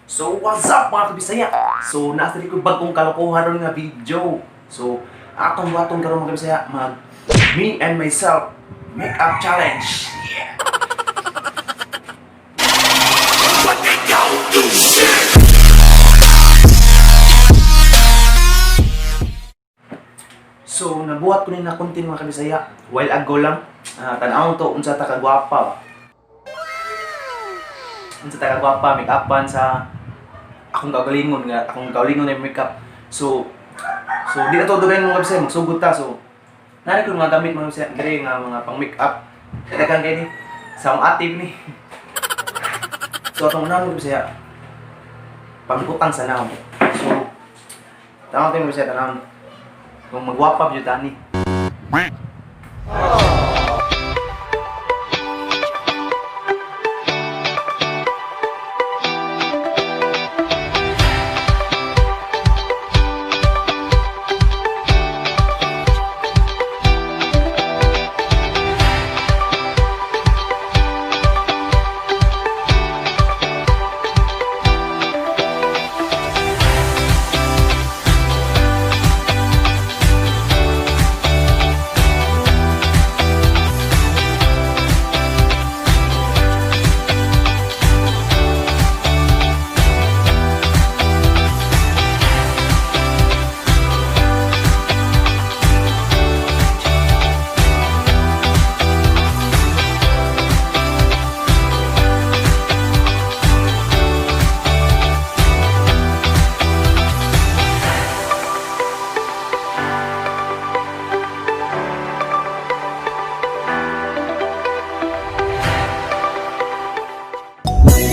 So what's up, mga kabisaya? So nasa ko bagong kalokohan ron nga video. So atong buhaton karon, mga kabisaya, mag me and myself makeup challenge. Yeah. So nabuhat ko ni na content, mga kabisaya, while ago lang. Tan-awon to unsa ta kagwapa. Unsa ta kagwapa make-upan sa akong kaugalingon nga akong kaugalingon na makeup. So di na to dugayan, mga kabisaya, magsugod ta. So nari ko mga gamit, mga kabisaya, diri nga mga pang makeup. Daghan kay ni sa akong ate ni. So atong una, mga kabisaya, panggutang sa nawong. So tanaw tayo, mga kabisaya, tanaw kung magwapa jud tani.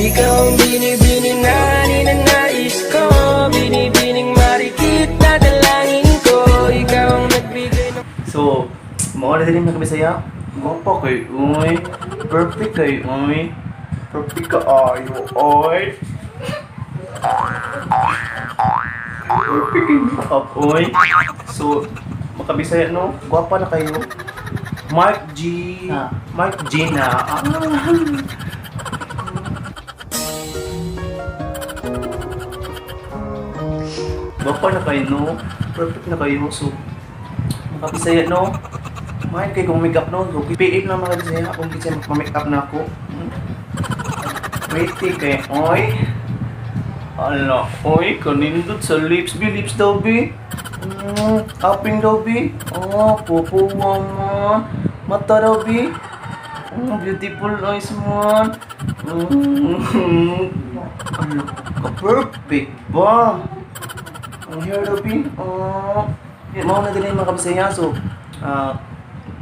Ikaw ang binibini na ninanais ko, binibining marikit na dalangin ko. Ikaw ang nagbigay ng So, mao na din, mga kabisaya. Gwapa kay uy. Perfect kay uy. Perfect ka ayo oy. Perfect kay makeup oy. So, makabisaya no, gwapa na kayo. Mark G. Mark G na. Ah. Gwapa na kayo no. Perfect na kayo. So, mga no? Mahal kayo kung make up no? So, PM lang, mga kabisaya kung kasi ma-make up na ako. Pretty kay, oy. Ala, oy, kanindot sa lips, bi. Lips daw, bi. Aping daw, bi. Oh, pupo man. Mata daw, bi. Oh, beautiful eyes man. Ala, ka-perfect ba? Ang hair daw, bi. Oh. Mao na din yung mga kabisaya. So,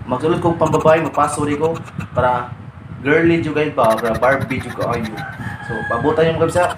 magsulod kong pambabae, mapaso rin ko para girly jud kayo ba, para Barbie jud kayo. So, pabutan yung mga kabisaya.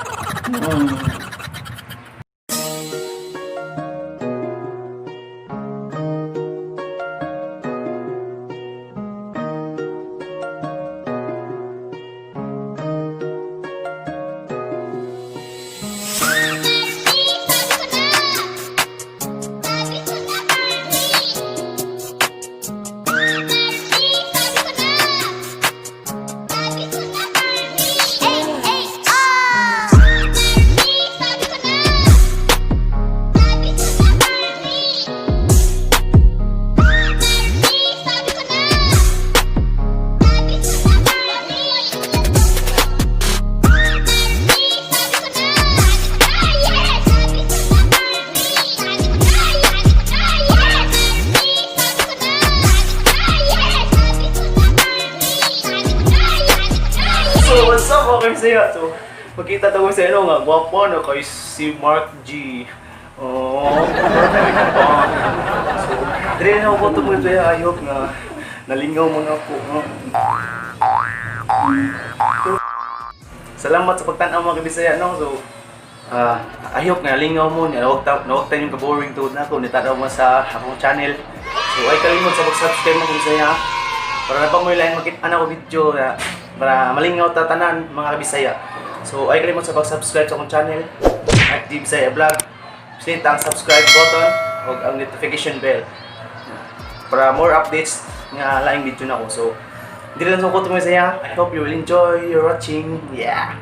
So, what's up, mga kabisaya? So, magkita daw sa ano nga, gwapo na kay si Mark G. Oh, perfect ba? So, dire na ako ito, mga kabisaya. I hope nga nalingaw mo na ako. No? Salamat sa pagtanaw, mga kabisaya. No? So, I hope nga nalingaw mo. Nawag tayo yung kaboring tuod na ako. Nitanaw mo sa akong channel. So, ay kalimot sa pag-subscribe, mga kabisaya, para na mo lang makita na ko video na para malingaw ta tanan, mga kabisaya. So ay kalimot sa pag-subscribe sa akong channel at di Bisaya Vlog. Hit ang subscribe button o ang notification bell para more updates nga laing video na ko. So, dili lang sa ko, mga Bisaya. I hope you will enjoy your watching. Yeah.